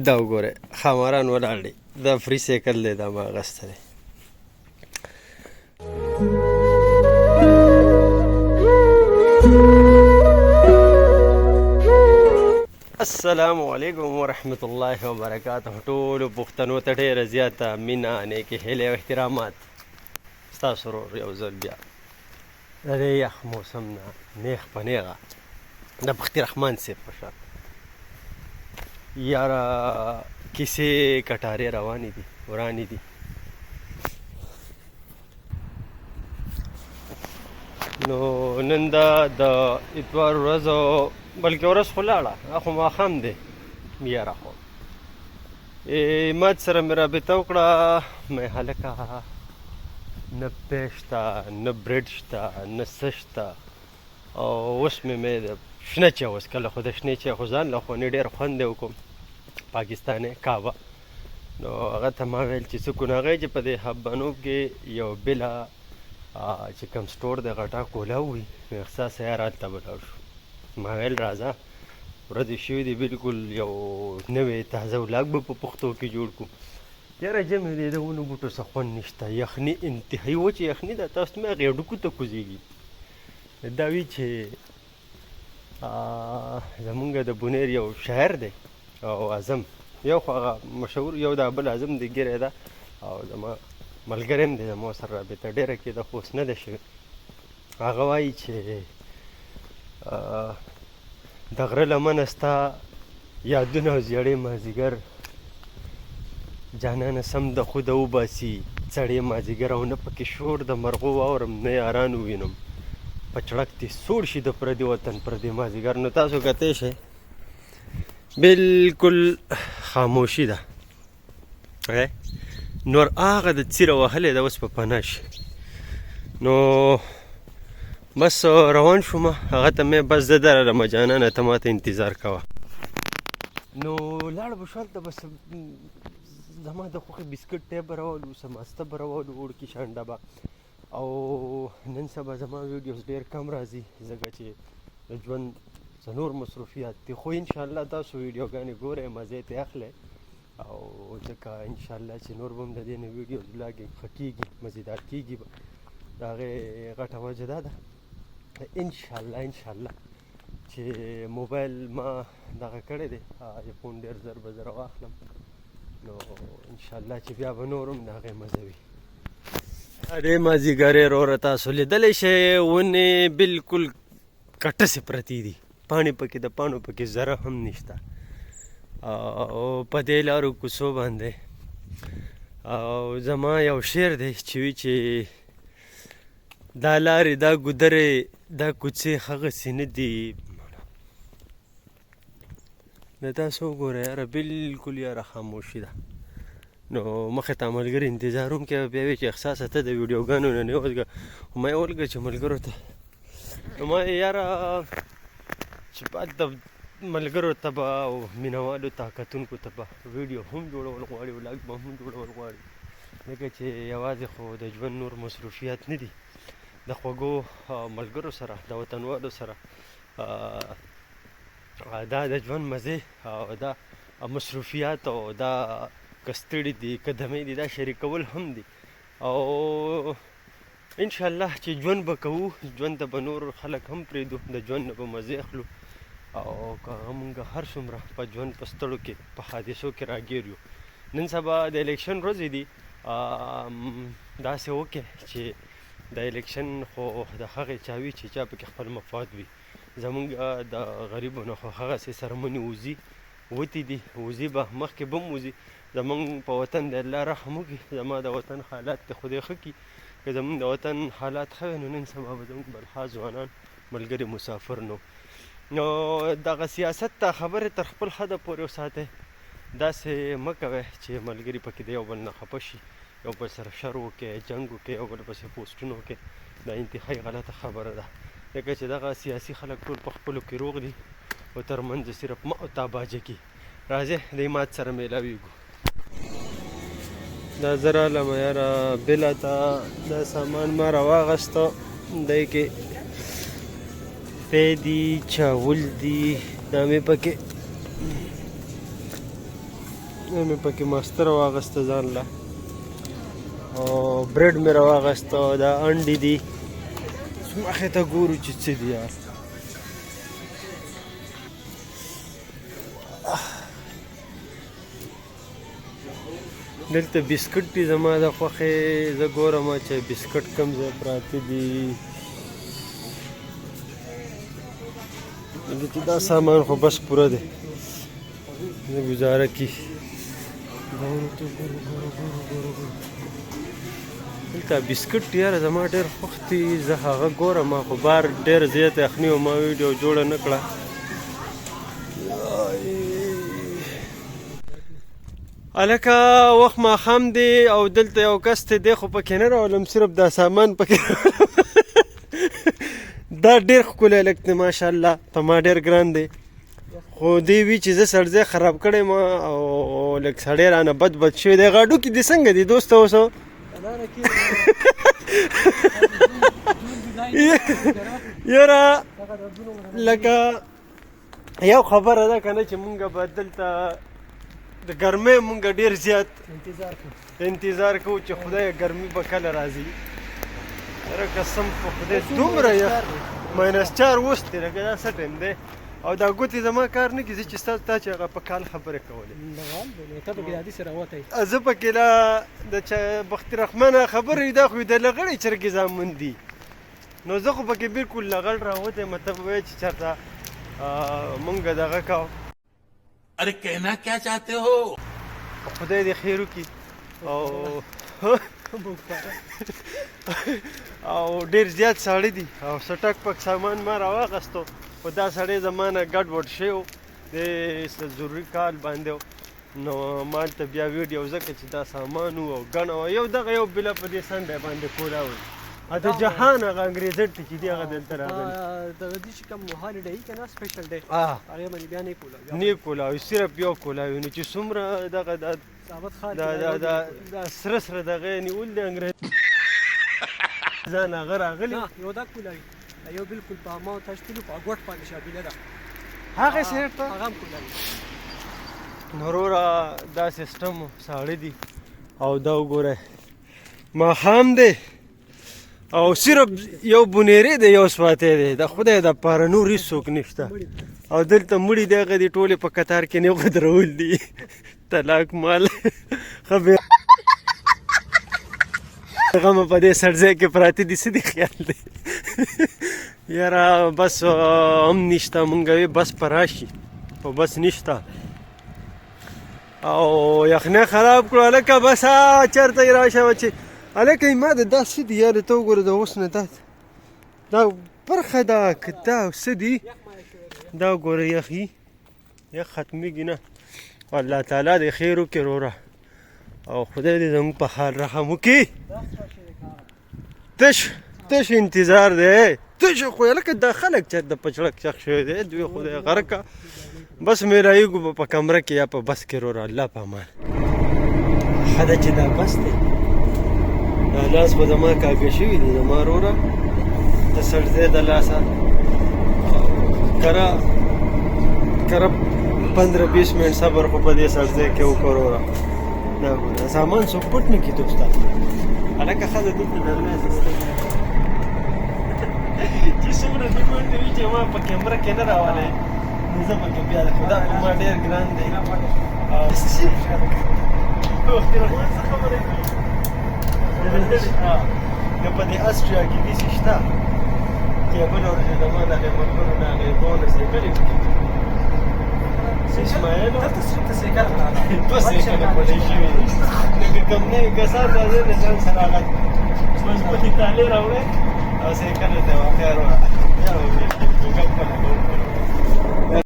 دا وګوره خاماران ولاړ دي، دا فری سایکل دی، دا ما اخیستی دی. السلام علیکم ورحمت الله وبرکاته. ټولو پښتنو ته ډېره زیاته مینه، نیکې هیلې او احترامات. ستاسو ورور یو ځل بیا د دې یخ موسم نه نیغ په نیغه د بختي رحمان صاحب په شان. یاره کیسې کټارې روانې دي، ورانې دي. نو نن دا د اتوار ورځ، بلکې ورځ خو لاړه، خو ماښام دی. یاره خو مات سره مې رابطه وکړه، مې هلکه نه پی شته، نه برډ شته، نه څه شته، او اوس مې د شنه چای وڅکله. خو د شنې چای خو ځان له خو نه ډېر خوند دی وکړم، پاکستاني کعبه. نو هغه ته ما ویل چې څه کو، نو هغه چې په دې حبانو کې یو بله چې کوم سټور دی غټه کولا وي، نو احساس یې هلته به لاړ شو. ما ویل راځه، ورځې شوې دي، بالکل یو نوی تازه ولاګ به په پښتو کې جوړ کړو. یاره ژمی دی، د ونو بوټو څه خوند نشته، یخني انتهایي وچه یخني ده، تاسو ته مې هغې هډوکو ته کوزېږي. دا وي چې زمونږ د بونیر یو شاعر دی او اعظم، یو خو هغه مشهور، یو دا بل اعظم دی، ږیره ده او زما ملګری هم دی، زما سره رابطه ډېره کېده خو اوس نه ده شوې. هغه وایي چې د غره لمنه ستا یادونه او زیړې مازدیګر، جانانه سم د خوده وباسي څړې مازدیګر، او نه پکې شور د مرغو واورم، نه یاران ووینم، په چړک دې سوړ شي د پردي وطن پردي مازدیګر. نو تاسو کتی شئ بالکل خاموشي ده، نور هغه د څیره وهلې ده، اوس په پناه شي. نو بس روان شوم، هغه ته مې بس زه درلمه جانانه، ته ماته انتظار کوه. نو لاړ به شو هلته، بس زما د خوښې بسکټ ټی به راولو، سماسته به راولو، وړوکي شان ډبه. او نن سبا زما ویډیوز ډېر کم راځي، ځکه چې د ژوند څه نور مصروفیات دي، خو انشاءالله تاسو ویډیوګانې ګورئ، مزې ترې اخلئ، او ځکه انشاءالله چې نور به هم د دې نه ویډیوز ولاګینګ ښه کېږي، مزیدار کېږي به. د هغې غټه وجه دا ده انشاءالله انشاءالله چې موبایل ما دغه کړی دی، آیفون ډېر زر به زه راواخلم، نو انشاءالله چې بیا به نور هم د هغې مزه وي. ارې مازدیګرې وروره تاسو لیدلی شئ ونې بالکل کټسې پرتې دي، پاڼې پکې د پاڼو پکې ذره هم نشته، او په دې لارو کوڅو باندې. او زما یو شعر دی چې وي چې دا لارې دا ګودرې دا کوڅې هغسې نه دي. دا تاسو وګورئ یاره بالکل یاره خاموشي ده. نو مخې ته ملګري انتظار هم کوي، بیا وایي چې احساسه ته د ویډیوګانو نه نه وځګه. خو ما یې ولګه چې ملګرو ته، نو ما یې یاره چې هلته ملګرو ته به او مینهوالو ته کتونکو ته به ویډیو هم جوړول غواړي، ولاګ به هم جوړول غواړي، ځکه چې یوازې خو د ژوند نور مصروفیات نه دي، د خوږو ملګرو سره د وطنوالو سره دا د ژوند مزې او دا مصروفیات او دا که ستړي دي که دمې دي دا شریکول هم دي. او انشاءالله چې ژوند به کوو، ژوند ته به نور خلک هم پرېږدو، د ژوند نه به مزې اخلو. او که هغه مونږ هر څومره په ژوند په ستړو کې په حادثو کې راګیر یو. نن سبا د الیکشن ورځې دي، داسې وکړي چې د الیکشن خو د هغې چا وي چې چا پکې خپل مفاد وي. زمونږ د غریبو نه خو هغسې څرمنې وځي وتې دي، وځي به مخکې به هم وځي. زمونږ په وطن د الله رحم وکړي، زما د وطن حالات دې خدای ښه کړي. که زمونږ د وطن حالات ښه وي نو نن سبا به زمونږ بلها ځوانان ملګري مسافر نو. نو دغه سیاست ته خبرې تر خپل حده پورې وساتئ، داسې مه کوئ چې ملګري پکې د یو بل نه خفه شي، یو بل سره شر وکړي، جنګ وکړي، یو بل پسې پوسټونه وکړي. دا انتهایي غلطه خبره ده، ځکه چې دغه سیاسي خلک ټول په خپلو کې روغ دي او تر منځ صرف ما او تا باجه کي. راځئ د عماد سره میلاویږو. دا زه رالم یاره بله ته دا سامان ما راواغسته، دی کې پی دي، چاول دي، دا مې پکې مې پکې ماستر واغسته ځان له، او برډ مې راواغسته، دا انډې دي. مخې ته ګورو چې څه دي یار. دلته بسکټ دي زما د خوښې، زه ګورم چې بسکټ کوم ځای پراته دي. دلته دا سامان خو بس پوره دی، زه ګزاره کی. ګورو ته ګورو ګورو ګورو ګورو ګورو. دلته بسکټ یاره زما ډېر خوښ دي، زه هغه ګورم. خو بار ډېر زیات یخني وه، ما ویډیو جوړه نه کړه. هلکه وخت ماښام دی او دلته یو کس دی، دی خو پکې نه راولم، صرف دا سامان پکې راولم. دا ډېر ښکلی هلک دی ماشاءالله، په ما ډېر ګران دی. خو دی وي چې زه سړځی خراب کړی ما او لږ سړی رانه بد بد شوی دی. غاډو کې دې څنګه دی دوسته اوس؟ یاره لکه یو خبره ده که نه چې مونږ به دلته د ګرمۍ مونږ ډېر زیات انتظار کوو چې خدای ګرمي به کله راځي. یاره قسم په خدای دومره یخ -4 اوس دی، لکه دا څه ټایم دی. او دا ګوتې زما کار نه کېږي چې ستا تا چې هغه په کال خبرې کولې. زه پکې لا د بختي رحمن خبرې دا خو د لغړې چرګې زامن دي، نو زه خو پکې بالکل لغړ راوتی. مطلب وایي چې چېرته مونږ دغه کوو. ارے کہنا کیا چاہتے ہو؟ خدای دې خیر وکړي. او او ډېر زیات ساړه دي او څه ټک پک سامان ما راواغستو، خو دا سړی زما نه ګډ وډ شوی و، د څه ضروري کال باندې و. نو ما هلته بیا ویډیو ځکه چې دا سامان و او ګڼه وه، یو دغه یو بله په دې څنډه باندې کولا وي. د جهان هغه انګرېزن چې دی هغه دلته راغلی. دغه دي چې کوم هالیډې که نه سپیشل ډی هغې باندې بیا نه کولاوي، نه کولاوي، صرف یو کولاوي. نو چې څومره دغه دا دا دا دا دا سره سره دغه یې نیول دی انګرېزان هغه راغلي. یو دا کولاوي، یو بالکل په ما تاسو تلو په ګوټ باندې شابیله ده، هغه سیټ ته هغه هم کولاوي. نو وروره دا سیستم ساړه دي. او دا وګوره ماښام دی او صرف یو بنیری دی، یو سواتی دی، د خدای دپاره نور هېڅوک نشته. او دلته مړي دی، هغه دي ټولې په کتار کې نه غدرول دي. طلاق مال ښه بې غمه په دې سړځای کې پراته دي. څه دې خیال دی؟ یاره بس هم نشته، مونږ وی بس په راشي خو بس نشته. او یخنۍ خراب کړو هلکه، بس چېرته یې راشه چې هلکه ما د دا څه دي یاره، ته وګوره د اوس نه دا دا پرخه ده که دا څه دي، دا وګوره یخي یخ ختمېږي نه. الله تعالی دې خیر وکړي وروره، او خدای دې زموږ په حال رحم وکړي. تش تش انتظار دی، تش خو هلکه دا خلک چېرته په چړک چخ شوی دی، دوی خدای غرقه. بس مې رايږو په کمره کې یا په بس کې وروره، الله په امان. ښه ده چې دا بس دی، دا لاس خو زما کاږه شوي دي زما وروره د سړځای د لاسه. کره کره 15-20 منټ صبر خو په دې سړځای کې وکړه وروره. دا ګوره سامان څوک پټ نه کړي دوسته. هلکه ښځه دلته د غلا سیستم چې څومره دې منډې وي چې ما په کیمره کې نه راولې، نو زه پکې بیا خدا په ما ډېر ګران دی. څه خبره کوي؟ نو په دې اسټریا کې داسې شته چې بله ورځ زما د هغې ملګرو نه هغې بونه سایکل یې اسماعیل دلته صرف ته سایکل دوه سایکله پلې شوي دي. نو که کوم نوي کسان راځي نو ځان سره هغه مضبوطې تالې راوړی او سایکل ته واقعا وروره بیا به ګپ په لګوم.